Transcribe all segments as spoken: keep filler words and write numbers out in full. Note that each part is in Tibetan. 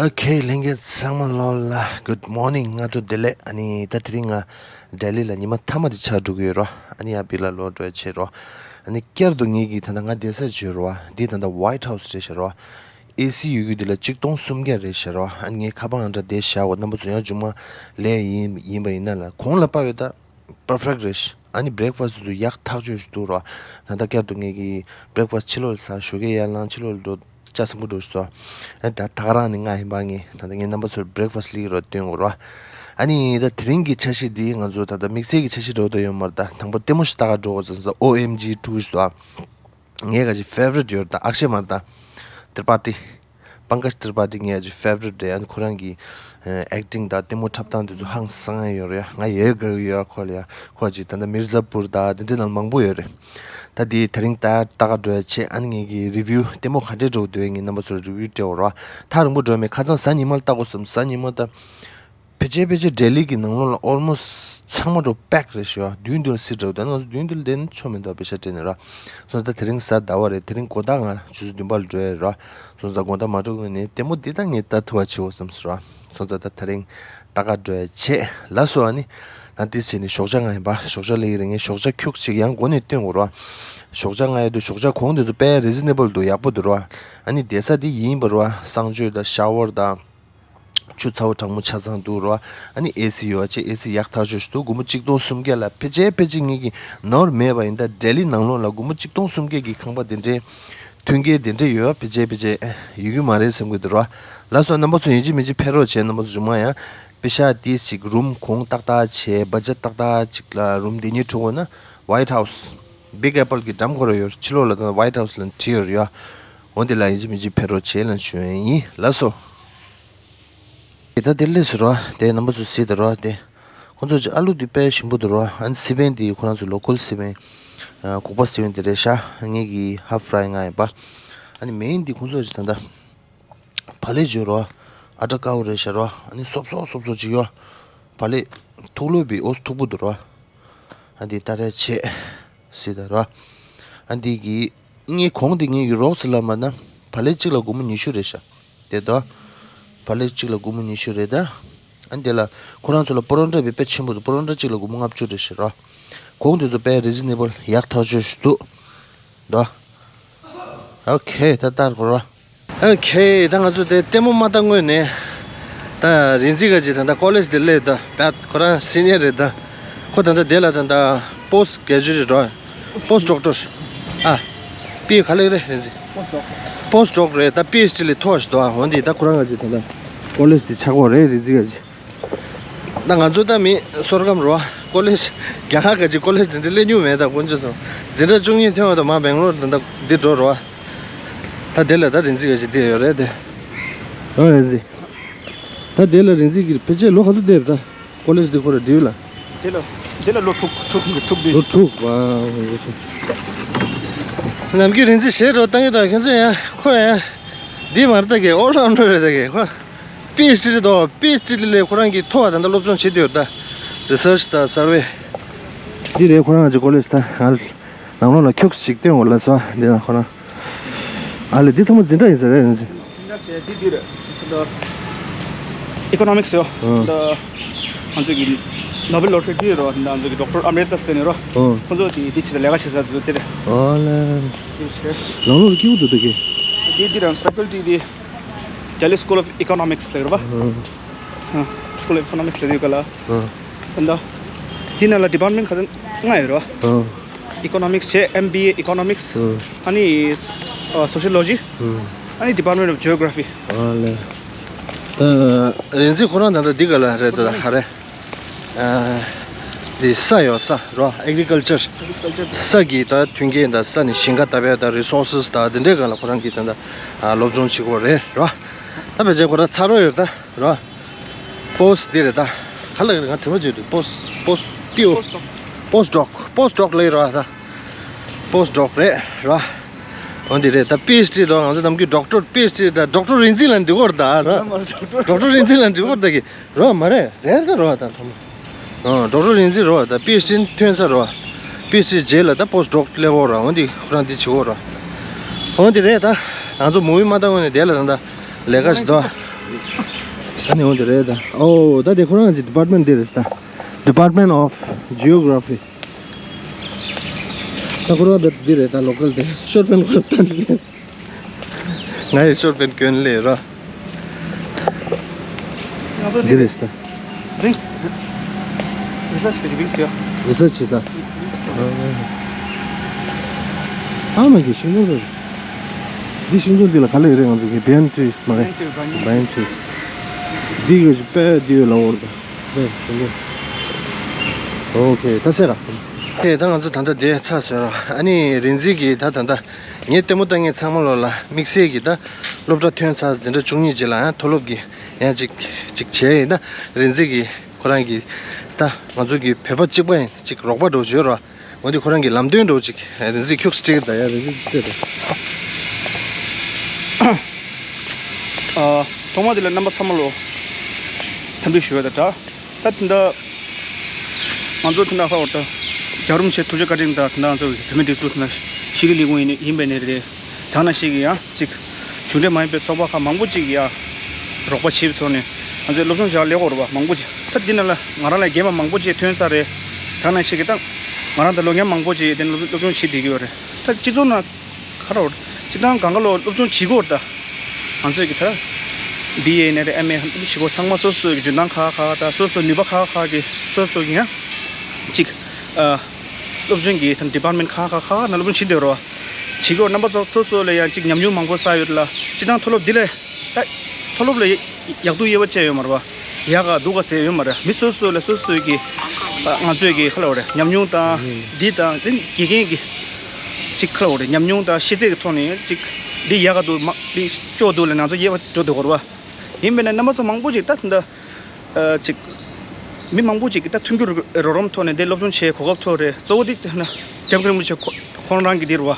ཨོ་ཁེ། ལྷན་རྒྱས་ཚང་མ་ལོ་ལ་good morning། སྔ་དྲོ་བདེ་ལེགས། ཨ་ནི་ད་དེ་རིང་ང་ལྡི་ལི་ལ་ཉི་མ་མཐའ་མ་དེ་ཆགས་འགྲོ་གི་ཡོད་རོ། ཨ་ནི་ཡ་བི་ལ་ལོག་འགྲོ་ཡ་བྱེད་རོ། ཨ་ནི་བསྐྱར་དུ་ངེད་ཀྱི་ད་ལྟ་ང་བསྡད་ས་བྱོས་རོ། འདི་ད་ལྟ་White House་རེད་ཤག་རོ། ཨེ་སི་ཡོད་རྒྱུ་འདི་ལ་ཆིག་སྟོང་སུམ་བརྒྱ་རེད་ཤག་རོ། ཨ་ནི་ངའི་ཁ་པར་ཨང་གྲངས་དེ་བཞག་འོ། རྣམ་པ་ཚོ་ཡང་མཇུག་མ་ལས་ཡིན་ཡིན་པ་ཡིན་ན་ལ་གོང་ལ་དཔའ་བའི་ད་perfect་རེད་ཤག་ཨ་ནི་breakfast་དེ་ཚོ་ཡག་ཐག་ཆོད་ཞིག་འདུག་རོ། ད་ལྟ་བསྐྱར་དུ་ངེད་ཀྱི་breakfast་ཕྱི་ལོགས་ལ་ཟ། ཞོགས་ཀས་ཡར་ལངས་ཕྱི་ལོགས་ལ་འགྲོ། ལྕགས་སྲིན་པོ་འགྲོ་ཞིག་ཟ། ཨ་ད་ད་ག་རང་ནི་ང་ཡིན་པ། ངས་ད་ལྟ་ངས་རྣམ་པ་ཚོར་breakfast་ལི་རོ་སྟོན་དགོས་རོ། ཨ་ནི་ད་དེ་རིང་གི་འཆར་གཞི་འདི་ང་ཚོ་ད་ལྟ་དམིགས་བསལ་གྱི་འཆར་གཞི་འགྲོ་འདོད་ཡོད་མ་རེད། ད་དང་པོ་ལྟད་མོ་ཞིག་ལྟ་ག་འགྲོ་དགོས་ཟེར་ཟ། ཨོ་ཨེམ་ཇི་ཊུ་ཞིག་ཟ། ངའི་ག་ཅིག་favorite་ཡོད་རེད། ད་ཨག་ཤེ་མར་ད་ཏྲི་པ་ཊི། པང་ཀ་ཇ་ཏྲི་པ་ཊི་ངའི་ག་ཅིག་favorite་རེད། ཨ་ནི་ཁོ་རང་གི་ཨེག་ཊིང་དང་ལྟད་མོ་འཁྲབ་སྟངས་དེ་ཚོ་ཧང་སང་ཡ་ཡོད་རེད། ང་ཡོད་དགའ་གི་ཡོད། ཁོ་ལ་ཡ་ཁོ་ག་ཅིག་ད་ལྟ་མིར་ཛ་པུར་དང་དེ་འདྲའི་ནང་མང་པོ་ཡོད་རེད། ད་དེ་དེ་རིང་ད་ལྟ་ག་འགྲོ་ཡ་བྱེད། ཨ་ནི་ངེད་ཀྱི་review་ལྟད་མོ་ག་འདྲས་འགྲོ་འདུག་ངས་རྣམ་པ་ཚོར་review་སྤྲད་འོ་རོ། ཐག་རིང་པོ་འགྲོ་མེད། ཁ་སང་གཟའ་ཉི་མ་ལ་ལྟ་དགོས་བསམ། གཟའ་ཉི་མ་ད་ཕལ་ཆེར་ཕལ་ཆེར་ལྡི་ལི་གི་ནང་ལོགས་ལ་almost་ཚང་མ་འགྲོ་pack་རེད་ཤག་མདུན་དུ་ལ་seat་རེད། ད་ང་ཚོ་མདུན་དུ་ལ་བསྡད་ན་ཆོ་མི་འདུག་པེ་ཤ་སྤྲད་ནས་རོ། སོང་ཙང་ད་དེ་རིང་གཟའ་ཟླ་བ་རེད། དེ་རིང་དགོང་དག་ང་ཆུ་ཚོད་བདུན་པ་ལ་འགྲོ་ཡ་རོ། སོང་ཙང་དགོང་དག་མ་འགྲོ་གོང་ནས་ལྟད་མོ་འདི་ད་ངས་ལྟ་ཐུབ་པ་བྱེད་འོ་བསམ་སོང་རོ། སོང་ཙང་ད་དེ་རིང་ལྟ་ག་འགྲོ་ཡ་བྱེད་ལ་སོ། ཨ་ནི་ད་དེ་བྱས་ནས་ཞོགས་ཇ་ང་ཡིན་པ། ཞོགས་ཇ་ལས་ཀྱི་རེད། ངས་ཞོགས་ཇ་ཁྱུག་ཅིག་ཡང་འགོ་ནས་སྟོན་དགོས་རོ། ཞོགས་ཇ་ང་ཡོད་དུས་ཞོགས་ཇ་གོང་དེ་ཚོ་དཔེ་reasonable་འདུག་ཡག་པོ་འདུག་རོ། ཨ་ནི་བསྡད་ས་དེ་ཡིན་པ་རོ། གསང་སྤྱོད་དང་shower་དང་ཆུ་ཚ་བོ་གྲང་མོ་ཆ་ཚང་འདུག་རོ། ཨ་ནི་ཨེ་སི་ཡོད་པ་བྱས། ཨེ་སི་ཡག་ཐག་ཆོད་ཞིག་འདུག་སྒོར་མོ་ཆིག་སྟོང་སུམ་བརྒྱ་ལ་ཕལ་ཆེར་ཕལ་ཆེར་ངེད་ཀྱི་ནོར་མེད་པ་ཡིན། ད་ལྡི་ལི་ནང་ལོགས་ལ་སྒོར་མོ་ཆིག་སྟོང་སུམ་བརྒྱ་གི་ཁང་པ་དེ་འདྲའི་མཐུན་རྐྱེན་དེ་འདྲ་ཡོད་པ་ཕལ་ཆེར་ཕལ་ཆེར་ཡོད་རྒྱུ་མ་རེད་བསམ་གྱི་འདུག་རོ། ལགས་སོ། རྣམ་པ་ཚོ་ཡིན་གཅིག་མིན་གཅིག་ཕེབས་རོགས་བྱས། རྣམ་པ་ཚོ་མཇུག་མ་ཡང་པེ་ཤ་ཏིས་ཅིག་རུམ་གོང་ཏག་ཏག་བྱས། བ་ཇེཊ་ཏག་ཏག་ཅིག་ལ་རུམ་དེ་གཉིས་འཁྲུག་དགོས་ན་White House། Big Apple་གི་འགྲམ་ཁོ་ར་ཡོད། ཕྱི་ལོགས་ལ་ད་White House་ལ་བྲིས་ཡོད་རེད་ཡ། འོ་འདི་ལ་ཡིན་གཅིག་མིན་གཅིག་ཕེབས་རོགས་བྱས་ལ་ཞུ་ཡ་ཡིན། ལགས་སོ། དེ་ད་དེ་སླེབས་སོང་རོ། དེ་རྣམ་པ་ཚོ་གཟིགས་དང་རོ། དེ་ཁོང་ཚོ་ཅིག་ཨ་ལུ་དེ་དཔེ་ཞིམ་པོ་འདུག་རོ། ཨ་ནི་སི་པན་དེ་ཁོ་རང་ཚོ་local་སི་པན། ཨ་གུག་པ་སི་པན་དེ་རེད་ཤག་ངེད་ཀྱི་half fry་ང་ཡིན་པ། ཨ་ནི་main་དེ་ཁོང་ཚོ་ཅིག་ད་ལྟ་བག་ལེབ་བྱོས་རོ། ཨ་ཏྲ་ཀའུ་རེད་ཤག་རོ། ཨ་ནི་སོབ་སོབ་སོབ་སོབ་ཅིག་ཡོད། བག་ལེབ་མཐུག་ལོས་པའི་ཨོ་མཐུག་པོ་འདུག་རོ། ཨ་འདི་ལྟ་རེ་བྱེད། སྲིད་ད་རོ། ཨ་འདི་གི་ངའི་གོང་དེ་ངའི་གི་རོགས་སུ་ལ་མ་ན་བག་ལེབ་གཅིག་ལ་སྒོར་མོ་ཉི་ཤུ་རེད་ཤག་དེ་ད་བག་ལེབ་གཅིག་ལ་སྒོར་མོ་ཉི་ཤུ་རེད་ད། ཨ་འདི་ལ་ཁོ་རང་ཚོ་ལ་པོ་རོ་ཊ་དཔེ་ཆེན་པོ་འདུག་པོ་རོ་ཊ་གཅིག་ལ་སྒོར་མོ་ལྔ་བཅུ་རེད་ཤག་རོ། གོང་དེ་ཚོ་དཔེ་reasonable་ཡག་ཐག་ཆོད་ཞིག་འདུག་ད། ཨོ་ཁེ། ད་ལྟར་གོ་རོ། ཨོ་ཁེ། ད་ང་ཚོ་དེ་ལྟད་མོ་མ་ལྟ་སྔོན་ནས་ད་རིག་འཛིན་ག་ཅིག་ད་ལྟ་ཀོ་ལེཇ་དེ་སླེབས། ད་བད་ཁོ་རང་སི་ནི་ཡར་རེད། ད་ཁོ་ད་ལྟ་དེ་ལ་ད་ལྟ་པོ་སི་གྷ་རེ་ཇུ་ཨེཊ་རེད། པོ་སི་ཌོག་ཊར། ཨ་པི་ག་ལེགས་རེད་རིག་འཛིན། པོ་སི་ཌོག་རེད། ད་པི་ཨེཆ་ཌི་ལས་མཐོ་བ་ཞིག་འདུག་འོན་ཏེ་ད་ཁོ་རང་ག་ཅིག་ད་ལྟ་ཀོ་ལེཇ་དེ་ཆགས་ཀྱི་ཡོད་རེད་རིག་འཛིན་ག་ཅིག་ད་ང་ཚོ་ད་མི་བསོད་སྐམ་རོ། ཀོ་ལེཇ་རྒྱ་གར་ག་ཅིག་ཀོ་ལེཇ་དེ་འདྲ་སླེབས་མྱོང་མེད། ད་དཀོན་མཆོག་གསུམ། འཛིན་གྲྭ་བཅུ་གཉིས་ཐོན་པ་དང་མ་སྦེང་ལོར་ད་ད་འདི་འགྲོ་རོ། ད་དེ་ལ་ད་རིག་འཛིན་ག་ཅིག་བསྡད་ཡོད་རེད་དེ། རོ་རིག་འཛིན། ད་དེ་ལ་རིག་འཛིན་གྱི་ཕལ་ཆེར་ལོ་ག་ཚོད་བསྡད་རེད་ད། ཀོ་ལེཇ་དེ་ཁོ་ར་འགྲིག་ལ། དེ་ལ་དེ་ལ་ལོ་དྲུག་དྲུག་དྲུག་དེ། ལོ་དྲུག་ཨ། ནམ་རྒྱུན་རིག་འཛིན་ཞེ་དྲག་བཏང་གི་ད་ཁྱོད་ཚོ་ཡང་ཁོ་ཡང་འདི་མ་རེད་ད་གི། ཨོལ་རའུན་ཌར་རེད་ད་གི། ཁོ་པི་ཨེཆ་ཌི་རེད་དོ། པི་ཨེཆ་ཌི་ལས་ཁོ་རང་གི་མཐོ་བ་ད་ལྟ་སློབ་སྦྱོང་བྱེད་དུ་ཡོད་ད། རི་སར་ཆི་དང་སར་ཝེ། འདི་རེད་ཁོ་རང་གི་ཀོ་ལེཇ་ད། ང་ནང་ལོགས་ལ་ཁྱུག་ཅིག་སྟོན་འོ་ལ་སོ། འདི་ན་ཁོ་རང་། ཨ་ལེ་འདི་ཚང་མ་འཛིན་གྲྭ་ཡིན་ས་རེད་ཡིན་ཟེར། འཛིན་གྲྭ་བྱས་འདི་འདི་རེད། ད་ཨི་ཀོ་ནོ་མིག་སི་ཡོད། ཨ། ད་ང་ཚོ་གི་ནོ་བེལ་ལོ་ཊ་རི་འདི་རེད་རོ། ད་ང་ཚོ་གི་ཌོག་ཊར་ཨ་མི་རི་ཏ་ཟེར་ནས་རོ། ཨ། ཁོང་ཚོ་དེ་དེ་ཆེད་དུ་ལས་ཀ་བྱེད་ས་དེ་ཚོ་དེ་རེད། ཨ་ལེ། དེ་བྱས། ནང་ལོགས་ལ་སྐྱིད་པོ་འདུག་ད་གི། འདི་འདི་རང་ཕེ་ཀལ་ཊི་འདི། Delhi School of Economics་ལབ་རེད་པ། ཨ། School of Economics་ལབ་ཡོད་ག་ལ། ཨ། ད་ལྟ་འདི་ནང་ལ་ཌི་པཱར་ཊི་མེན་ཊི་ག་ཚོད་ལྔ་ཡོད་རེད་པ། ཨ། Economics་བྱས། M B A Economics། ཨ། ཨ་ནི་ཨ་Sociology། ཨ། ཨ་ནི་Department of Geography། ཨ་ལེ། ད་རིག་འཛིན་ཁོ་རང་ད་ལྟ་འདི་ག་ལ་རེད། ད་ལྟ་ཧ་རེ། ཨ། འདི་ས་ཡོད་ས་རོ། Agriculture། Agriculture། ས་གི་ད་མཐུན་རྐྱེན་དང་ས་ནས་ཞིང་ཁ་བཏབ་ཡ་དང་resources་དང་དེ་འདྲའི་སྒང་ལ་ཁོ་རང་གིས་ད་ལྟ་ཨ་སློབ་སྦྱོང་བྱེད་ཀྱི་ཡོད་རེད་རོ། ད་ཕལ་ཆེར་ཁོ་རང་ཚ་རོ་ཡོད་ད་རོ། པོ་སི་འདི་རེད་ད། ག་ལ་ང་དྲི་མ་བརྗོད་དུས་པོ་སི་པོ་སི་པི་ཨོ། པོ་སི་ཌོག་པོ་སི་ཌོག་ལབ་རོ་ད། པོ་སི་ཌོག་རེད་རོ། འོ་འདི་རེད་ད། པི་ཨེཆ་ཌི་རོ། ང་ཚོ་ནམ་རྒྱུན་ཌོག་ཊར་པི་ཨེཆ་ཌི་ད་ཌོག་ཊར་རིག་འཛིན་ལ་འགྲིག་གི་རེད་ད་རོ། ཌོག་ཊར་རིག་འཛིན་ལ་འགྲིག་གི་རེད་ད་གི་རོ། མ་རེད་རེད་ད་རོ་ད་ཐོག་མ། ཨ། ཌོག་ཊར་རིག་འཛིན་རོ། ད་པི་ཨེཆ་ཌི་ཐོན་ས་རོ། པི་ཨེཆ་ཌི་རྗེས་ལ་ད་པོ་སི་ཌོག་སླེབས་ཡོད་རོ། འོ་འདི་ཁོ་རང་འདི་བྱེད་ཀྱི་ཡོད་རོ། འོ་འདི་རེད་ད། ང་ཚོ་མུ་བི་མ་ལྟ་སྔོན་ནས་དེ་ལ་ད་ལས་ཀ་ཞིག་འདུག་ཨ་ནི་འོང་དེ་རེད་ད། ཨོ་ད་དེ་ཁོ་རང་གི་ཌི་པཱར་ཊི་མེན་ཊི་འདི་རེད་ད། Department of Geography། ད་ཁོ་རང་ད་འདི་རེད་ད། ལོ་ཀལ་དེ་ཤོར་པན་ཁོ་རང་ད་འདི། ང་ཡི་ཤོར་པན་གྱོན་ལེ་ར། ང་ཚོ་འདི་འདི་རེད་ད། རིང་རི་སར་ཆི་གི་རིང་ཡོད། རི་སར་ཆི་ས། ཨ་མ་གི་ཤིང་སྡོང་རེད། འདི་ཤིང་སྡོང་འདི་ལ་ག་ལེ་རེད། ང་ཚོ་གི་banyan trees མ་རེད། Banyan trees། འདི་གི་དཔེ་འདི་ཡོད་ལ་འོར་ད། འདི་ཤིང་སྡོང་། ཨོ་ཁེ་ད་སེ་ག་ཁེ་ད་ང་ཚོ་ད་ལྟ་འདི་ཚར་སོང་ར། ཨ་ནི་རིག་འཛིན་གི་ད་ད་ད་ངས་ལྟད་མོ་ལྟ་མཁན་ཚང་མ་ལོ་ལ་དམིགས་བསལ་གི་ད་སློབ་གྲྭ་ཐོན་ཚར་འཛིན་གྲྭ་བཅུ་གཉིས་རྗེས་ལ་ཡང་མཐོ་སློབ་གི་ཡང་ཅིག་ཅིག་བྱས་ཡིན་ད། རིག་འཛིན་གི་ཁོ་རང་གི་ད་ང་ཚོ་གི་བོད་པ་གཅིག་པ་ཡིན་ཅིག་རོགས་པ་འགྲོ་བྱོས་ར། འོན་ཏེ་ཁོ་རང་གི་ལམ་སྟོན་འགྲོ་ཅིག་རིག་འཛིན་ཁྱུག་སྤྲད་ད་ཡ་རིག་འཛིན་སྤྲད་ད། ཨ། ཐོག་མ་དེ་ལ་རྣམ་པ་ཚང་མ་ལོ་འཚམས་འདྲི་ཞུ་བ་དང་སྦྲགས། ད་དེ་འདྲ་ང་ཚོ་དེ་འདྲ་ཧ་བར་ད་རྒྱལ་བ་རིན་པོ་ཆེ་ཐུགས་རྗེ་བཀའ་དྲིན་དང་དེ་འདྲ་ང་ཚོ་བོད་མི་སྒྲིག་འཛུགས་དེ་འདྲ་ཤེས་རིག་ལས་ཁུངས་ཡིན་ཡིན་པའི་ནས་རེད། དེ་ནང་བཞིན་གྱི་ཡང་ཅིག་གཞུང་འབྲེལ་མ་ཡིན་པའི་ཚོགས་པ་ཁག་མང་པོ་ཅིག་ཡང་རོགས་པ་བྱས་པའི་ཐོག་ནས་ང་ཚོའི་སློབ་སྦྱོང་བྱ་བ་ལས་འགོ་རོགས་པ་མང་པོ་ཅིག་ད་འདི་ནང་ལ་ང་རང་ལས་རྒན་པ་མང་པོ་ཅིག་ཐོན་ས་རེད། དེ་ནང་བཞིན་གྱི་ད་ང་རང་ད་ལོ་མཁན་མང་པོ་ཅིག་དེ་ནང་སློབ་སློབ་སྦྱོང་བྱེད་བསྡད་ཀྱི་ཡོད་རེད། ད་སྤྱི་ཚོགས་ནང་ག་རེ་རེད། སྤྱི་བཏང་གང་ག་ལོ་སློབ་སྦྱོང་བྱེད་དགོས་རེད་ད། ང་ཚོས་ཀྱི་ད་བི་ཨེ་ནས་རེད། ཨེམ་ཨེ་བྱེད་དགོས་ཚང་མ་སོ་སོའི་གི་འཇོན་ཐང་ཁག་ཁག་ད་སོ་སོའི་ནུས་པ་ཁག་ཁག་གི་སོ་སོ་གི་ཡང་ཅིག་ཨ་སློབ་སྦྱོང་གི་ད་ཌི་པཱར་ཊི་མེན་ཊི་ཁག་ཁག་ཁག་ནང་སློབ་སྦྱོང་བྱེད་བསྡད་རོགས། བྱེད་དགོས་རྣམ་པ་ཚོ་སོ་སོ་ལ་ཡང་ཅིག་ཉམས་མྱོང་མང་པོ་བསགས་ཡོད་ལ། སྤྱི་བཏང་མཐོ་སློབ་འདི་ལས་ད་མཐོ་སློབ་ལ་ཡག་སྡུག་དབྱེ་བ་བཅས་ཡོད་མ་རེད་བ། ཡག་ག་སྡུག་ག་ཟེར་ཡོད་མ་རེད། མི་སོ་སོ་ལ་སོ་སོའི་གི་ང་ཚོའི་གི་ཁ་ལ་བ་རེད། ཉམས་མྱོང་དང་འདི་དང་འདི་དགེ་རྒན་གི་ཅིག་ཁ་ལ་བ་རེད། ཉམས་མྱོང་དང་ཤེས་ཚད་ཀྱི་ཐོག་ནས་ཅིག་འདི་ཡག་ག་འདུག་མ་འདི་སྐྱོ་འདུག་ལ་ང་ཚོ་དབྱེ་བ་འགྲོ་འདུག་གོ་རེད་བ། ཡིན་པས་ན་རྣམ་པ་ཚོ་མང་པོ་ཅིག་ད་ད་ཅིག་མི་མང་པོ་ཅིག་གི་ད་མཐུན་འགྱུར་རོགས་རམ་ཐོག་ནས་འདི་སློབ་སྦྱོང་བྱེད་གོ་སྐབས་ཐོབ་རེད། གཙོ་བོ་འདི་ད་རྒྱལ་བ་རིན་པོ་ཆེ་ཁོ་ཁོང་རང་གི་འདི་རེད་བ།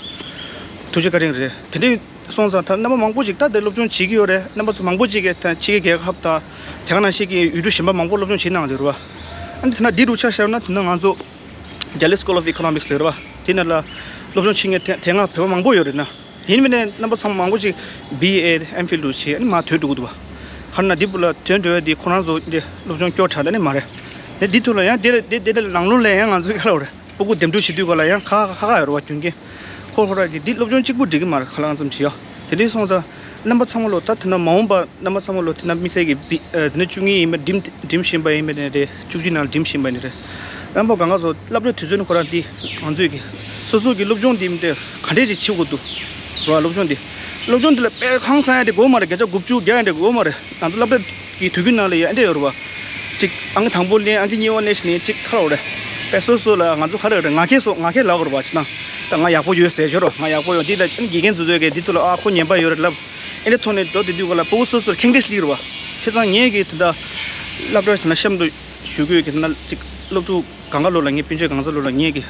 ཐུགས་རྗེ་བཀའ་དྲིན་རེད། དེ་འདྲའི་སོང་ཙང་ད་རྣམ་པ་མང་པོ་ཅིག་ད་དེ་སློབ་སྦྱོང་བྱེད་ཀྱི་ཡོད་རེད། རྣམ་པ་ཚོ་མང་པོ་ཅིག་གིས་ད་ཕྱི་རྒྱལ་རྒྱལ་ཁབ་དང་དེ་ག་ནང་བཞིན་གྱི་ཡུལ་གྲུ་གཞན་པ་མང་པོ་སློབ་སྦྱོང་བྱེད་གནང་ཡོད་རེད་བ། ཨ་ནི་དེ་ན་འདི་རུ་ཆ་བཞག་ན་དེ་ན་ང་ཚོ་Delhi School of Economics ལབ་རེད་བ། དེ་ན་ལ་སློབ་སྦྱོང་བྱེད་མཁན་དེ་དེ་སྔ་བོད་པ་མང་པོ་ཡོད་རེད་ན། ཡིན་ནའི་རྣམ་པ་ཚང་མ་མང་པོ་ཅིག་བི་ཨེ་ཨེམ་ཕིལ་དུ་བྱས་ཨ་ནི་མར་ཐོན་འགྲོ་གི་འདུག་བ། ག་རེ་ན་འདི་བུ་ལ་ཐོན་འགྲོ་ཡ་འདི་ཁོ་རང་ཚོ་འདི་སློབ་སྦྱོང་སྐྱོར་དྲགས་ད་ནི་མ་རེད། ཨ་ནི་འདི་ཐུག་ལ་ཡང་དེ་ལ་དེ་དེ་ལ་ནང་ལོགས་ལ་ཡང་ང་ཚོ་ག་ལ་བ་རེད། སྤུ་གུ་འདེམས་སྒྲུག་བྱེད་དུས་ག་ལ་ཡང་ཁ་ཁ་ཁ་ཡོད་རེད་བ། རྒྱུ་རྐྱེན་ཁོ་ཁོ་ར་གི་འདི་སློབ་སྦྱོང་གཅིག་པུ་འགྲིག་གི་མ་རེད། ཁ་ལག་ཙམ་བྱེད་ཡ། དེ་འདྲའི་སོང་ཙང་རྣམ་པ་ཚང་མ་ལོ་ད་དེ་ན་མ་འོངས་པ་རྣམ་པ་ཚང་མ་ལོ་དེ་ན་དམིགས་བསལ་གྱི་བི་ཨ་འཛིན་གྲྭ་བཅུ་གཉིས་ཡིན་པ་འགྲིམ་འགྲིམ་བཞིན་པ་ཡིན་པ་ནི་རེད། བཅུ་གཅིག་ནང་འགྲིམ་བཞིན་པ་ནི་རེད། རྣམ་པ་གང་ག་ཚོ་སློབ་གྲྭའི་དུས་ཚོད་ནི་ཁོ་རང་འདི་ང་ཚོས་ཀྱི་སོ་སོ་གི་སློབ་སྦྱོང་འདི་མི་དེ་ག་འདྲས་ཅིག་བྱེད་དགོས་འདུག་ར། སློབ་སྦྱོང་འདི་སློབ་སྦྱོང་འདི་ལ་དཔེ་ཧང་སང་ཡ་དེ་དགོས་མ་རེད། བརྒྱ་ཆ་དགུ་བཅུ་བརྒྱ་ཡ་དེ་དགོས་མ་རེད། ང་ཚོ་སློབ་གྲྭ་གི་དུས་རྒྱུན་ནང་ལ་ཡ་ཨེ་འདྲས་ཡོད་རེད་བ། ཅིག་ཨང་ཀི་དང་པོ་ལེན་ཨང་ཀི་གཉིས་པ་ལེན་ཞིག་ནས་ཅིག་ཁ་རོག་རེད། དཔེ་སོ་སོ་ལ་ང་ཚོ་ཧ་ར་རེད། ང་རྒྱལ་སོ་ང་རྒྱལ་ལབ་དགོས་རེད་བ། ཅིག་ན་ད་ང་ཡག་པོ་ཡོད་ཟེར་ཞོར་རོ་ང་ཡག་པོ་ཡོད། འདི་ལ་ཨ་ནི་དགེ་རྒན་ཚོ་ཚོས་གི་འདི་ཚོ་ལ་ཨ་ཁོ་ཉན་པ་ཡོད་རེད་ལབ། ཨེ་འདྲས་ཐོག་ནས་འགྲོ་དེ་དུས་ག་ལ་སྤུ་གུ་སོ་སོར་ཁེངས་དྲེགས་སླེབས་རེད་བ། བྱས་ཙང་ངས་གི་དེ་འདྲ་སློབ་གྲྭ་ཞིག་ན་གཤམ་དུ་ཞུ་དགོས་གི་དེ་ན་ཅིག་སློབ་ཕྲུག་གང་ག་ལོ་ལ་ངས་སྤུན་མཆེད་གང་ཟག་ལོ་ལ་ངས་གི་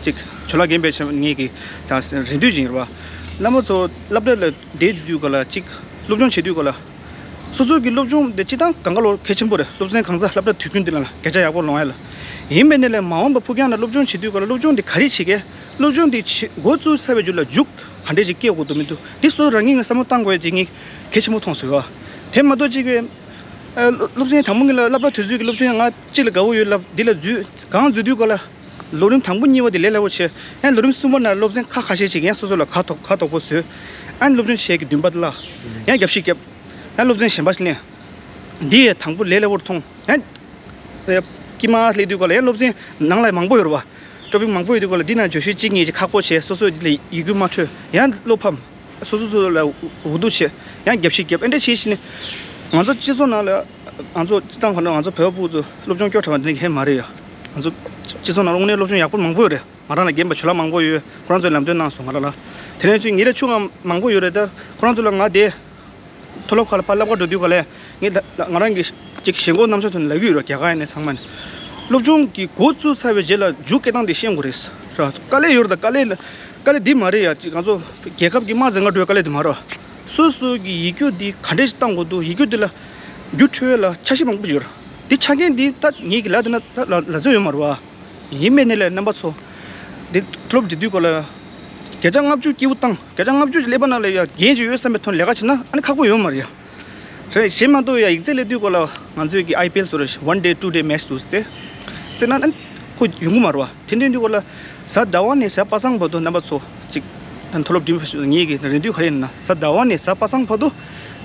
ཅིག་ཇོ་ལགས་རྒན་པའི་ཆེད་ངས་གི་ད་རེ་འདུན་ཅིག་ཡིན་རེད་བ། རྣམ་པ་ཚོ་སློབ་གྲྭ་ལ་བསྡད་དུས་ག་ལ་ཅིག་སློབ་སྦྱོང་བྱེད་དུས་ག་ལ། སོ་སོ་གི་སློབ་སྦྱོང་དེ་སྤྱི་བཏང་གང་ག་ལོར་གལ་ཆེན་པོ་རེད། སློབ་ཚན་གང་ཟག་སློབ་གྲྭ་དུས་རྒྱུན་དེ་ལ་སྐད་ཆ་ཡག་པོ་ལོང་ཡ་ལ། ཡིན་པའི་ནི་ལས་མ་འོངས་པ་ཕུགས་རྒྱང་ལ་སློབ་སྦྱོང་བྱེད་དུས་ག་ལ་སློབ་སྦྱོང་དེ་ག་རེ་བྱེད་གས། སློབ་སྦྱོང་དེ་བྱེད་འགོ་བཙུགས་ཚར་བའི་རྒྱུ་ལ་རྒྱུགས་ག་འདྲས་ཅིག་སྐྱེ་དགོས་འདུག་མི་འདུག་འདི་སོ་རང་ཉིད་ནས་བསམ་བློ་བཏང་དགོས་ཡ་ཅིག་ངས་གལ་ཆེན་པོ་མཐོང་ཟེར་བ། དེ་མ་གཏོགས་ཅིག་གི་སློབ་ཚན་དང་པོ་ངེད་ལ་སློབ་གྲྭ་དུས་ཚོད་ཀྱི་སློབ་ཚན་ང་གཅིག་ལ་དགའ་བོ་ཡོད་ལབ་འདི་ལ་འཛུལ་གང་འཛུལ་དུས་ག་ལ། ལོ་རིམ་དང་པོ་གཉིས་པ་དེ་ལས་སླ་པོ་བྱས། ཡང་ལོ་རིམ་གསུམ་པ་ན་སློབ་ཚན་ཁག་ཁ་ཤས་ཤིག་ཡང་སོ་སོ་ལ་ཁ་དོག་ཁ་དོག་པོ་བཟོས། ཨ་ནི་སློབ་སྦྱོང་བྱེད་ཀྱི་འདུན་པ་དེ་ལ་ཡང་རྒྱབ་ཤིག་བརྒྱབ། ཡང་སློབ་ཚན་གཞན་པ་ཞིག་ལེན། འདི་ཡང་དང་པོ་ལས་སླ་པོར་མཐོང་། ཡང་དཀྱིལ་མ་སླེབས་དུས་ག་ལ་ཡང་སློབ་ཚན་ནང་ལ་མང་པོ་ཡོད་རེད་བ། ཀྲོ་པིག་མང་པོ་ཡོད་དུས་ག་ལ་འདི་ན་བརྗོད་གཞི་གཅིག་གཉིས་ཅིག་ཁག་པོ་བྱས་སོ་སོ་འདི་ལ་ཡིད་འགུལ་མ་འཕྲོད། ཡང་བློ་ཕམ། སོ་སོ་སོ་ལ་འུ་སྡུག་བྱེད། ཡང་རྒྱབ་ཤིག་རྒྱབ། ཨེ་འདྲ་བྱེད་བཞིན་ནས། ང་ཚོ་སྤྱི་ཚོགས་ནང་ལ་ང་ཚོ་སྤྱི་བཏང་ག་ན་ང་ཚོ་བོད་པ་ཕྲུ་གུ་ཚོ་སློབ་སྦྱོང་སྐྱོ་དྲགས་པ་འདི་ནི་ཧེ་མ་རེད་ཡ། ང་ཚོ་སྤྱི་ཚོགས་ནང་དངོས་གནས་སློབ་སྦྱོང་ཡག་པོ་མང་པོ་ཡོད་རེད། ང་རང་ལ་རྒན་པ་ཇོ་ལགས་མང་པོ་ཡོད། ཁོ་རང་ཚོས་ལམ་སྟོན་གནང་སོང་ང་རང་ལ། དེ་ནས་ཅིག་ཉིན་རེ་ཆུང་ང་མང་པོ་ཡོད་རེད་ད། ཁོ་རང་ཚོ་ལ་ང་དེ། མཐོ་སློབ་ཁག་ལ་ཕར་སློབ་གར་འགྲོ་དུས་ག་ལས་ངས་ད་ང་རང་གི་ཅིག་ཞེན་ཁོག་རྣམ་གཞག་ཐོག་ནས་ལབ་ཀྱི་ཡོད་རེད། རྒྱ་གར་ཡིན་ནའི་ཚང་མ་ནས། སློབ་སྦྱོང་གི་འགོ་བཙུགས་ཚར་བའི་རྗེས་ལ་མཇུག་སྐྱེལ་སྟངས་དེ་ཤེས་དགོས་རེད། ར་དཀའ་ལས་ཡོད་རེད་ད། དཀའ་ལས་དཀའ་ལས་འདི་མ་རེད་ཡ། ཅིག་ང་ཚོ་རྒྱལ་ཁབ་ཀྱི་དམག་འཛིང་ག་འགྲོའི་དཀའ་ལས་དེ་མ་རེད། སོ་སོ་གི་ཡིག་རྒྱུགས་འདི་ག་འདྲས་ཤིག་བཏང་དགོས་འདུག་ཡིག་རྒྱུགས་འདི་ལ་རྒྱུགས་འཕྲོད་ལ་འཆར་གཞི་མང་པོ་ཡོད་རེད། འདི་ཆ་རྐྱེན་འདི་ད་ངེད་ཀྱི་ལ་དེ་ན་ད་ལ་ལ་རྩོད་ཡོད་མ་རེད་བ། ཡིན་མིན་ནི་ལས་རྣམ་པ་ཚོ། འདི་སློབ་འབྲི་དུས་སྐོར་ལ། བརྒྱ་ཆ་ལྔ་བཅུ་སྐྱིད་པོ་བཏང་། བརྒྱ་ཆ་ལྔ་བཅུ་ཀླད་པ་ནང་ལ་ཡ་འགན་ཅིག་ཡོད་བསམ་པའི་ཐོག་ནས་ལས་ཀ་བྱེད་ན་ཨ་ནི་ཁག་པོ་ཡོད་མ་རེད་ཡ། རེད། གཞན་མ་གཏོགས་ཡ་ཡིག་ཚད་སླེབས་དུས་སྐོར་ལ་ང་ཚོའི་གི་ཨའི་པི་ཨེལ་ཟེར་རོ། One day two day match དུ་རྩེ་རྩེ་ན་ཨ་ཁོ་ཡོང་གི་མ་རེད་བ། དེ་འདྲའི་དུས་སྐོར་ལ་གཟའ་ཟླ་བ་ནས་གཟའ་པ་སངས་བར་དུ་རྣམ་པ་ཚོ་ཅིག་ད་མཐོ་སློབ་འགྲིམ་ངེད་ཀྱི་རེ་འདུན་ག་རེ་ཡིན་ན། གཟའ་ཟླ་བ་ནས་གཟའ་པ་སངས་བར་དུ་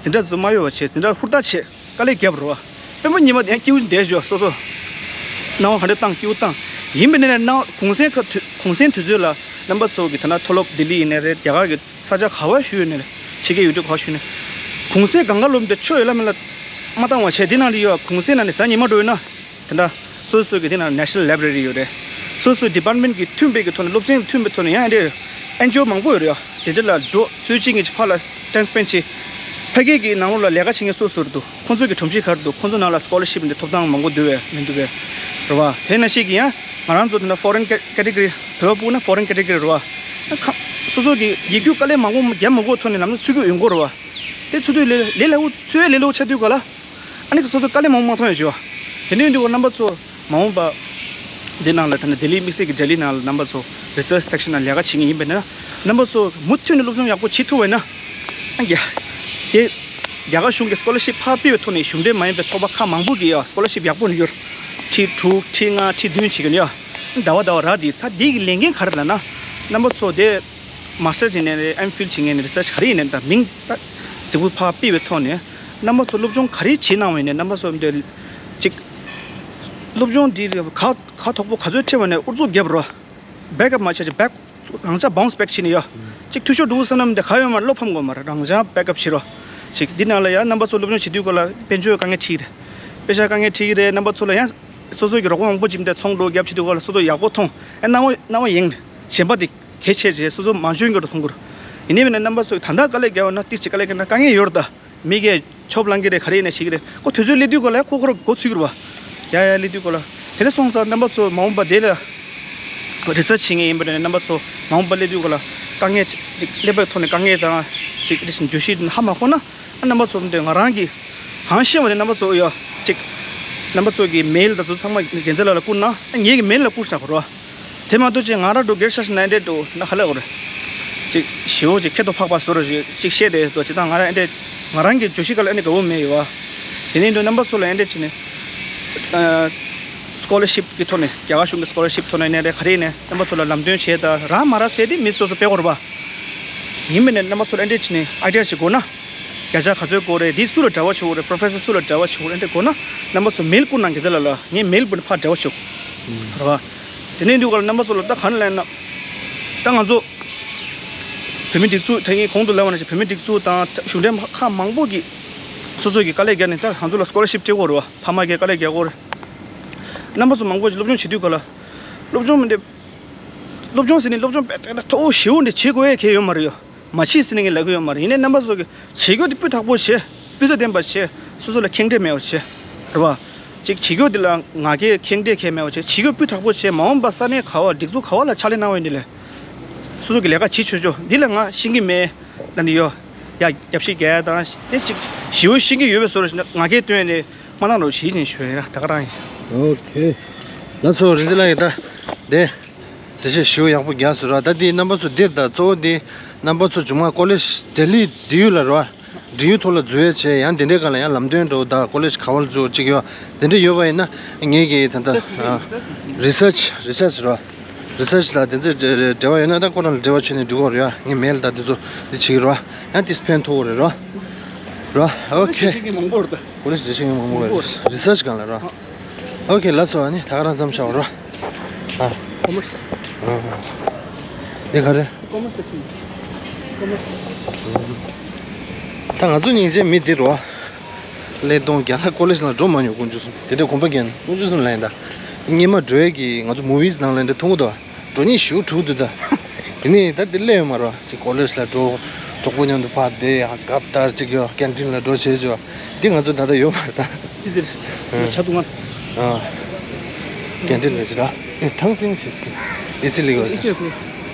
འཛིན་གྲྭ་ཚོ་མ་གཡོལ་བ་བྱས། འཛིན་གྲྭ་ཧུར་ཐག་བྱས། དཀའ་ལས་བརྒྱབ་རོ། དཔོན་པོ་ཉི་མ་དེ་སྐྱིད་པོ་བསྡད་ཞོག་སོ་སོ། སྣང་བ་ག་འདྲ་བཏང་སྐྱིད་པོ་བཏང་། ཡིན་པ་ནས་ནས་གུང་སེང་ཁ་དུས་གུང་སེང་དུས་ཚོད་ལ་རྣམ་པ་ཚོ་གི་ད་ན་མཐོ་སློབ་ལྡི་ལི་ཡིན་ནའི་རེད། རྒྱ་གར་གི་ས་ཆ་ག་བ་བཞུགས་ཡོད་ནའི་རེད། ཕྱི་རྒྱལ་ཡུལ་གྲུ་ག་བ་བཞུགས་ནའི་གུང་སེང་གང་ག་ལོབ་འདི་ཆོ་ཡོད་ལ་མེད་ལ་མ་བཏང་བ་བྱས། འདི་ནང་ལ་ཡོད། གུང་སེང་ནང་ནས་གཟའ་ཉི་མ་འགྲོ་ཡོད་ན། དེ་འདྲ་སོ་སོ་གི་དེ་ན་National Library ཡོད་རེད། སོ་སོ་department གི་མཐུན་པའི་གི་ཐོག་ནས་སློབ་ཚན་མཐུན་པའི་ཐོག་ནས་ཡང་འདྲ་ཨེན་ཇི་ཨོ་མང་པོ་ཡོད་རེད་ཡ། དེ་འདྲ་ལ་འགྲོ་ཚུལ་གཅིག་གཉིས་ཕར་ལ་time spend བྱེད། ཕ་གི་གི་ནང་ལོགས་ལ་ལས་ཀ་བྱེད་མཁན་སོ་སོ་རེད་འདུག་ཁོང་ཚོ་གི་སྒྲོམ་གཞི་ག་རེ་འདུག་ཁོང་ཚོ་ནང་ལ་scholarship འདི་ཐོབ་ཐང་མང་པོ་འདུག་བས་མི་འདུག་བས། རེད་བ། དེ་ནང་བཞིན་གི་ཡང་ང་རང་ཚོ་དེ་ན་foreign category བོད་པ་ཕུག་ན་foreign category རེད་བ། ཁ་སོ་སོ་གི་ཡིག་རྒྱུགས་དཀའ་ལས་མང་པོ་རྒྱབ་མ་དགོས་ཐོག་ནས་ལམ་སང་ཚུད་ཀྱི་ཡོང་གི་རེད་བ། དེ་ཚུད་དུས་ལས་ལས་སླ་བོ་ཚུད་ལས་སླ་བོ་ཆགས་དུས་ག་ལ། ཨ་ནི་སོ་སོ་དཀའ་ལས་མང་པོ་མ་མཐོང་ཡོད་ཞུ་བ། དེ་ནས་འདི་གོ་རྣམ་པ་ཚོ་མ་འོངས་པ་འདི་ནང་ལ་ད་ནི་ལྡི་ལི་དམིགས་བསལ་གྱི་ལྡི་ལི་ནང་ལ་རྣམ་པ་ཚོ་research section ནང་ལས་ཀ་བྱེད་མཁན་ཡིན་པ་ན་རྣམ་པ་ཚོ་མུ་མཐུད་ནས་སློབ་སྦྱོང་ཡག་པོ་བྱེད་ཐུབ་པ་ཡིན་ན། ཨ་ཡ། དེ་རྒྱ་གར་གཞུང་གི་scholarship ཕར་ཕུད་པའི་ཐོག་ནས་གཞུང་འབྲེལ་མ་ཡིན་པའི་ཚོགས་པ་ཁག་མང་པོ་གིས་ཡ་scholarship ཡག་པོ་ཡོད། ཁྲི་དྲུག་ཁྲི་ལྔ་ཁྲི་བདུན་བྱེད་མཁན་ཡ། ཟླ་བ་ཟླ་བ་རག་དེ་ད་འདི་གི་ལས་འགན་ག་རེ་ལབ་ན། རྣམ་པ་ཚོ་དེ་master བྱེད་མཁན་རེད། ཨེམ་ཕིལ་བྱེད་མཁན་རེད། research ག་རེ་ཡིན་ནའི་ད་མིང་ད་རྫིག་པོ་ཕར་ཕུད་པའི་ཐོག་ནས་རྣམ་པ་ཚོ་སློབ་སྦྱོང་ག་རེ་བྱེད་གནང་བ་ཡིན་ནའི་རྣམ་པ་ཚོ་འདི་ཅིག་སློབ་སྦྱོང་འདི་ག་ག་དོག་པོ་ག་ཚོད་ཁྲིད་པ་ནས་ཨུ་ཚུགས་རྒྱབ་རོགས། back up མ་བྱས་ཅིག་back རང་ཅག་bounce back བྱེད་ནས་ཡོད། ཅིག་འཐུས་ཤོར་འགྲོ་བསམ་ན་འདི་ག་ཡོད་མ་རེད། བློ་ཕམ་དགོས་མ་རེད། རང་ཅག་back up བྱེད་རོགས། ཅིག་འདི་ནང་ལ་ཡང་རྣམ་པ་ཚོ་སློབ་སྦྱོང་བྱེད་དུས་སྐོར་ལ་དཔལ་འབྱོར་དཀའ་ངལ་འཕྲད་ཀྱི་རེད། དཔེ་ཆ་དཀའ་ངལ་འཕྲད་ཀྱི་རེད། རྣམ་པ་ཚོ་ལ་ཡང་སོ་སོ་གི་རོགས་པ་མང་པོ་ཅིག་འདི་ཚོང་འགྲོ་རྒྱབ་བྱེད་དུས་སྐོར་ལ་སོ་སོ་ཡག་པོ་མཐོང་། ཨེ་རྣ་བ་རྣ་བ་ཡེངས། གཞན་པ་འདི་གལ་ཆེ་རེད། སོ་སོ་མ་འཇོན་གྱི་རུ་མཐོང་གི་རུ། ཡིན་ནའི་མིན་ན་རྣམ་པ་ཚོས་ད་ལྟ་དཀའ་ལས་བརྒྱབ་ན་ཏིག་ཅིག་དཀའ་ལས་བརྒྱབ་ན་དཀའ་ངལ་ཡོད་རེད་ད། མི་གིས་ཆོབ་ལང་གི་རེད། ག་རེ་ཡིན་ན་ཤེས་ཀྱི་རེད། ཁོ་དུས་ཚོད་སླེབས་དུས་སྐོར་ལ་ཁོ་ཁོ་རང་མགོ་ཚོད་ཀྱི་རེད་བ། ཡ་ཡ་སླེབས་དུས་སྐོར་ལ། དེ་ནས་སོང་ཙང་རྣམ་པ་ཚོ་མ་འོངས་པ་དེ་ལ་research བྱེད་མཁན་ཡིན་པ་ནས་རྣམ་པ་ཚོ་མ་འོངས་པ་སླེབས་དུས་སྐོར་ལ་དཀའ་ངལ་ཅིག་སླེབས་པའི་ཐོག་ནས་དཀའ་ངལ་དང་ཅིག་རེ་བཞིན་བརྗོད་གཞི་ཧ་མ་གོ་ན། རྣམ་པ་ཚོ་འདི་ང་རང་གིས་གང་ཤེས་པ་དེ་རྣམ་པ་ཚོ་ཡ་ཅིག་རྣམ་པ་ཚོ་གི་མེལ་དང་ཚོ་ཚང་མ་རྒྱལ་མཚན་ལགས་ལ་བསྐུར་ན་ངེད་ཀྱི་མེལ་ལ་བསྐུར་བཞག་གོ་རོ། དེ་མ་གཏོགས་ཅིག་ང་རང་འགྲོ་སྒེར་ཆ་ཞིག་ན་འདྲེ་འགྲོ་ན་ཧ་ལས་གོ་རེད། ཅིག་ཞེ་བོ་ཅིག་ཁེ་ཐོ་ཕག་པ་བཟོ་རོ་ཅིག་ཅིག་བཤད་དེ་དོ་ཅིག་དང་ང་རང་འདྲེ་ང་རང་གི་བརྗོད་གཞི་ག་ལ་འདྲེ་དགའ་བོ་མེད་ཡོད་བ། དེ་ནས་འགྲོ་རྣམ་པ་ཚོ་ལ་འདྲེ་ཅིག་ནས་scholarship གི་ཐོག་ནས་རྒྱ་གར་གཞུང་གི་scholarship ཐོག་ནས་ནས་རེད་ག་རེ་ནས་རྣམ་པ་ཚོ་ལ་ལམ་སྟོན་བྱས་ད་རག་མ་རག་ཟེར་དེ་མི་སོ་སོ་དཔེ་གོ་རེད་བ། ཡིན་མིན་ནས་རྣམ་པ་ཚོ་ལ་འདྲེ་ཅིག་ནས་idea ཞིག་དགོས་ན། བརྒྱ་ཆ་ག་ཚོད་དགོས་རེད། འདི་སུ་ལ་འབྲེལ་བ་བྱེད་དགོས་རེད། professor སུ་ལ་འབྲེལ་བ་བྱེད་དགོས་རེད། འདི་དགོས་ན་རྣམ་པ་ཚོ་མེལ་བསྐུར་གནང་། རྒྱལ་མཚན་ལགས་ལ་ངས་མེལ་བསྐུར་ནས་ཕར་འབྲེལ་བ་བྱེད། རེད་བ། དེ་ནས་འདུག་ག་ལ་རྣམ་པ་ཚོ་ལ་ད་ག་ནས་ལན་ན། ད་ང་ཚོ་བོད་མི་སྒྲིག་འཛུགས་ད་ངས་གོང་དུ་ལབ་པ་ནང་བཞིན་བོད་མི་སྒྲིག་འཛུགས་དང་གཞུང་འབྲེལ་ཁག་མང་པོ་གིས་སོ་སོ་གི་དཀའ་ལས་བརྒྱབ་ནས་ད་ང་ཚོ་ལ་scholarship སྤྲད་ཀྱི་ཡོད་རེད་བ། ཕ་མ་གིས་དཀའ་ལས་རྒྱག་གི་ཡོད་རེད། རྣམ་པ་ཚོ་མང་པོ་ཞིག་སློབ་སྦྱོང་བྱེད་དུས་ག་ལ། སློབ་སྦྱོང་མི་འདྲ། སློབ་སྦྱོང་ཟེར་ནས་སློབ་སྦྱོང་དཔེ་དེ་འདྲ་མཐོ་བོ་ཞེ་བོ་འདྲ་བྱེད་དགོས་ཡ་གང་ཡང་ཡོད་མ་རེད་ཡ། མ་བྱེད་ཟེར་ནས་ངས་ལབ་ཀྱི་ཡོད་མ་རེད། ཡིན་ནའི་རྣམ་པ་ཚོ་གི་བྱེད་རྒྱུ་དེ་སྤུས་དག་པོ་བྱེད། སྤུས་ཚད་ལྡན་པ་བྱེད། སོ་སོ་ལ་ཁེངས་དྲེགས་མེད་པ་བྱེད། རེད་བ། ཅིག་བྱེད་རྒྱུ་དེ་ལ་ང་རྒྱལ་ཁེངས་དྲེགས་གང་ཡང་མེད་པ་བྱེད། བྱེད་རྒྱུ་སྤུས་དག་པོ་བྱེད། མ་འོངས་པ་ས་གནས་ག་བ་སྒྲིག་འཛུགས་ག་བ་ལ་ཕྱག་ལས་གནང་བ་ཡིན་ནའི་ལས། སོ་སོ་གི་ལས་ཀ་བྱེད་ཆོག་ཆོག་འདི་ལ་ང་ཤེས་ཀྱི་མེད་ལབ་ནས་ཡོད། ཡ་རྒྱབ་བཤིག་རྒྱག་ཡ་དང་དེ་ཅིག་ཞེ་བོ་ཤེས་ཀྱི་ཡོད་པའི་བཟོ་འདྲ་ཞིག་ན་ང་རྒྱལ་བཏོན་ནས་མ་གནང་རོགས་ཞེས་བཞིན་ཞུ་ཡ་ད་ག་རང་ཡིན། ཨོ་ཁེ། ལགས་སོ་རིན་ཆེན་ལགས་ཡིན་ད། དེ། འགྲེལ་བཤད་ཞེ་པོ་ཡག་པོ་རྒྱག་སོང་ར། ད་འདི་རྣམ་པ་ཚོ་འདིར་ད་གཙོ་བོ་འདི་རྣམ་པ་ཚོ་མཇུག་མ་ཀོ་ལེཇ་ལྡི་ལི་འབྲེལ་ཡོད་ལ་ར། འབྲེལ་ཡོད་ཐོག་ལ་འཛུལ་ཡས་བྱས་ཡང་དེ་འདྲའི་སྒང་ལ་ཡང་ལམ་སྟོན་འགྲོ་ད་ཀོ་ལེཇ་ག་བར་འཛུལ་ཅིག་ཡོད་དེ་འདྲ་ཡོད་པ་ཡིན་ན་ངེད་ཀྱི་ད་ལྟ་research research ར། research ལ་དེ་ཚོ་འབྲེལ་བ་ཡོད་ན་ད་ཁོ་རང་ལ་འབྲེལ་བ་བྱས་ནས་འགྲོ་གི་རེད་ཡ། ངས་མེལ་ད་དེ་ཚོ་འདི་བྱེད་ཀྱི་ར། ཡང་དེ་ཕན་ཐོགས་རེད་ར། ར། ཨོ་ཁེ། ཤེས་མཁན་མང་པོ་རེད་ད། ཀོ་ལེཇ་འབྲེལ་བཤད་མཁན་མང་པོ་རེད། research སྒང་ལ་ར། ཨོ་ཁེ་ལགས་སོ། ཨ་ནི་ད་ག་རང་མཚམས་བཞག་རོགས། ཨ། Commerce. ཨ། འདི་ག་རེ། Commerce section. Commerce. ད་ང་ཚོ་སྙིང་རྗེ་མི་འདི་རོ། ཀླད་སྟོང་རྒྱ་ལ་ཀོ་ལེཇ་ནང་འགྲོ་མ་མྱོང་དཀོན་མཆོག་གསུམ་དེ་འདྲའི་གོམ་པ་རྒྱག་ན་དཀོན་མཆོག་གསུམ་ལ་ཡིན་ད། སྔོན་མ་འགྲོ་ཡས་ཀྱི་ང་ཚོ་movies ནང་ལ་འདྲ་མཐོང་གི་འདུག་འགྲོ་སྙིང་ཞེ་པོ་འཁྲུག་འདུག་ད། དེ་ནས་ད་དེ་སླེབས་ཡོད་མ་རེད་བ། ཅིག་ཀོ་ལེཇ་ལ་འགྲོ། གྲོགས་པོ་མཉམ་དུ་ཕར་བསྡད་ཡ་སྐབས་ལྟར་ཅིག་ཡོད་ཀན་ཊིན་ལ་འགྲོ་བྱེད་ཅོ། འདི་ང་ཚོ་ད་ལྟ་ཡོད་མ་རེད་ད། འདི་འདིར་ཨ། ཆ་ཏུང་ང་། ཨ། ཀན་ཊིན་ལ་ཅི་ར། ཨེ་ཁྲང་སིང་ཞེས་ཟེར། ཨེ་སི་ལི་གོ་ཨེ་སི་ལི་གོ།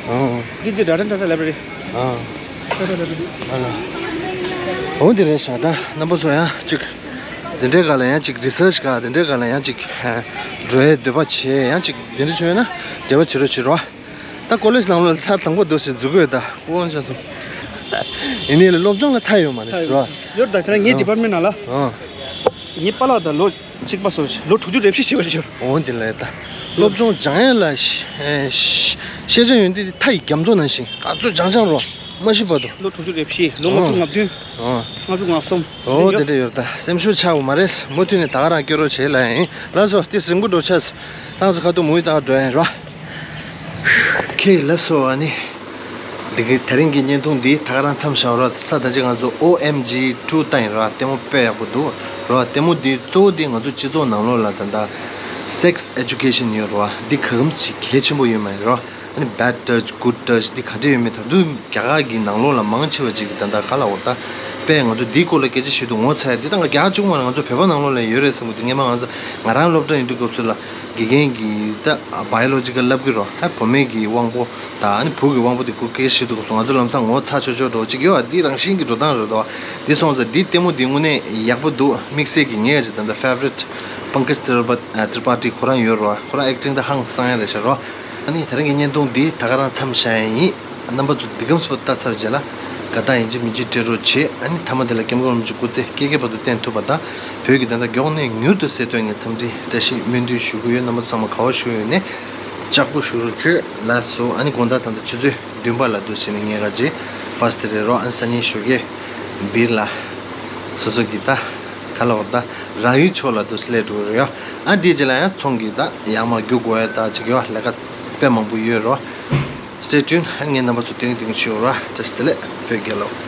ཨ། འདི་འདི་ར་ཏན་ཏ་ཊ་ལའི་བྷ་རེ་རི། ཨ། ཏན་ཏ་ལའི་བྷ་རེ་རི། ཨ་ལ། འོ་འདི་རེད་ཤག་ད་རྣམ་པ་ཚོ་ཡང་ཅིག་འདི་འདྲའི་སྒང་ལ་ཡང་ཅིག་research ག་འདི་འདྲའི་སྒང་ལ་ཡང་ཅིག་འགྲོ་ཡའི་འདོད་པ་བྱེད་ཡང་ཅིག་འདི་འདྲ་བྱུང་ཡོད་ན་འབྲེལ་བ་བྱེད་རོགས་བྱེད་རོགས། ད་ཀོ་ལེཇ་ནང་ལ་ཚར་དང་པོ་འདུག་ཞེས་འཛུལ་དགོས་ད་དབང་ཆ་སོང་། ཡིན་ནའི་ལ་སློབ་སྦྱོང་ལ་མཐའ་ཡོད་མ་རེད་ཟེར་བ། ཡོད་ད་དེ་རིང་ངའི་ཨ། ཌི་པར་མེན་ཊི་ནང་ལ། ཨ། ངའི་པཱ་ལགས་ད་ལོ་གཅིག་པ་སོ་ལོ་དྲུག་ཅུ་རེ་བཞི་བྱས་པ་ཞིག་ཡོད། འོ་འདི་ལ་ད། སློབ་སྦྱོང་སྦྱང་ཡ་ལ་ཤ་ཤ་ཤེས་བྱ་ཡོན་ཏན་དེ་མཐའ་ཡི་རྒྱ་མཚོ་ནང་བཞིན་ག་ཚོད་སྦྱང་སྦྱང་རོགས་མ་ཤི་བར་དུ། ལོ་དྲུག་ཅུ་རེ་བཞི། ལོ་ལྔ་བཅུ་ང་བདུན། ཨ། ལྔ་བཅུ་ང་གསུམ། འོ་དེ་འདྲ་ཡོད་ད། སེམས་ཤུགས་ཆག་དགོས་མ་རེད། མུ་མཐུད་ནས་ད་ག་རང་སྐྱོ་རོགས་བྱེད་ལ་ཡིན། ལགས་སོ། དེ་རིང་པོ་འགྲོ་ཆས། ཏང་སུ་ཁ་ཐུག་མུའུ་ཏང་འགྲོ་ཡིན་རོ། ཁེ་ལ་སོ་ཨ་ནི། འདི་གི་དེ་རིང་གི་བརྙན་ཐུང་འདི་ད་ག་རང་མཚམས་བཞག་རོ། ས་ད་ཅི་ང་ཚོ་ཨོ་ཨེམ་ཇི་ཊུ་ལྟ་ཡིན་རོ། ལྟད་མོ་དཔེ་ཡག་པོ་འདུག་རོ། ལྟད་མོ་འདི་གཙོ་བོ་འདི་ང་ཚོ་སྤྱི་ཚོགས་ནང་ལོགས་ལ་ད་ལྟ་སེག་སི་ཨེ་ཌུ་ཀེ་ཤན་ཡོད་རོ། འདི་ག་གམ་ཞིག་གལ་ཆེན་པོ་ཡོད་མ་ཡིན་རོ། ཨ་ནི་bad touch, good touch འདི་ག་འདྲ་ཡོད་མེད་ད་དུང་རྒྱ་གར་གྱི་ནང་ལོགས་ལ་མང་ཆེ་བ་ཅིག་གིས་ད་ལྟ་ག་ལ་འོ་ད་དཔེ་ང་ཚོ་འདིའི་སྐོར་ལ་སྐད་ཆ་ཞུ་དུས་ངོ་ཚ་ཡ་འདི་ད་ང་རྒྱ་གར་གཅིག་པུ་མ་རེད། ང་ཚོ་བོད་པ་ནང་ལོགས་ལ་ཡོད་རེད་བསམ་གི་འདུག་སྔོན་མ་ང་ཚོ་ང་རང་སློབ་གྲྭ་ཡིན་དུས་སྐབས་སུ་ལ། དགེ་རྒན་གྱིས་ད་biological ལབ་ཀྱི་རོ། ཧ་བུ་མོ་གི་དབང་པོ་དང་ཨ་ནི་བུ་གི་དབང་པོ་དེ་ཁོ་སྐད་ཆ་ཞུ་དུས་སྐབས་སུ་ང་ཚོ་ལམ་སང་ངོ་ཚ་ཆོག་ཆོག་འགྲོ་གཅིག་ཡོད་ཨ། འདི་རང་བཞིན་གྱི་འགྲོ་སྟངས་རེད་དོ། འདི་སོང་ཙང་འདི་ལྟད་མོ་འདི་དངོས་གནས་ཡག་པོ་འདུག་དམིགས་བསལ་གྱི་ངའི་ཅིག་ད་ལྟ་favourite Pankaj Tripathi ཁོ་རང་ཡོད་རོ། ཁོ་རང་ཨེག་ཊིང་ད་ཧང་སང་ཡ་རེད་ཤག་རོ། ཨ་ནི་དེ་རིང་གི་བརྙན་ཐུང་འདི་ད་ག་རང་མཚམས་བཞག་ཡ་ཡིན། རྣམ་པ་ཚོ་འདི་གམ་སྤོ་ལྟ་ཚར་རྗེས་ལ་དགའ་རྟགས་ཡིན་གཅིག་མིན་གཅིག་སྤྲད་རོགས་བྱེད། ཨ་ནི་མཐའ་མ་དེ་ལ་སྐྱབས་མགོན་རིན་པོ་ཆེ་སྐུ་ཚེ་བསྐལ་བརྒྱའི་བར་དུ་བརྟན་ཐུབ་པ་དང་། བོད་ཀྱི་ད་ལྟ་མགྱོགས་ནས་མྱུར་དུ་གསལ་ཐོན་ངས་འཚམས་འདྲི་བཀྲ་ཤིས་སྨོན་འདུན་ཞུ་གི་ཡོད། རྣམ་པ་ཚང་མ་ག་བ་བཞུགས་ཡོད་ནས་ལྕགས་པོ་བཞུགས་རོགས་བྱེད། ལགས་སོ། ཨ་ནི་དགོང་དག་ད་ལྟ་ཆུ་ཚོད་བདུན་པ་ལ་འདུག་ཟེར་ནས་ངས་ག་ཅི་བཱས་དེ་རེད་རོ། ཨ་ནི་སང་ཉིན་ཞོགས་ཀས་སྦིར་ལ་སོ་སོ་གི་ད་ག་ལ་བར་ད་རང་ཡུལ་ཕྱོགས་ལ་འདུག་སླེབས་འགྲོ་གི་རེད་ཡ། ཨ་འདིའི་རྗེས་ལ་ཡང་ཚོང་གི་ད་ཡར་མར་རྒྱུག་དགོས་ཡ་ད་ཅིག་ཡོད། ལས་ཀ་དཔེ་མང་པོ་ཡོད་རོ། Stay tuned. ངས་རྣམ་པ་ཚོ་སྟོན་གྱི་སྟོན་གྱི་ཞུ་ར། བཀྲ་ཤིས་བདེ་ལེགས། བོད་རྒྱལ་ལོ།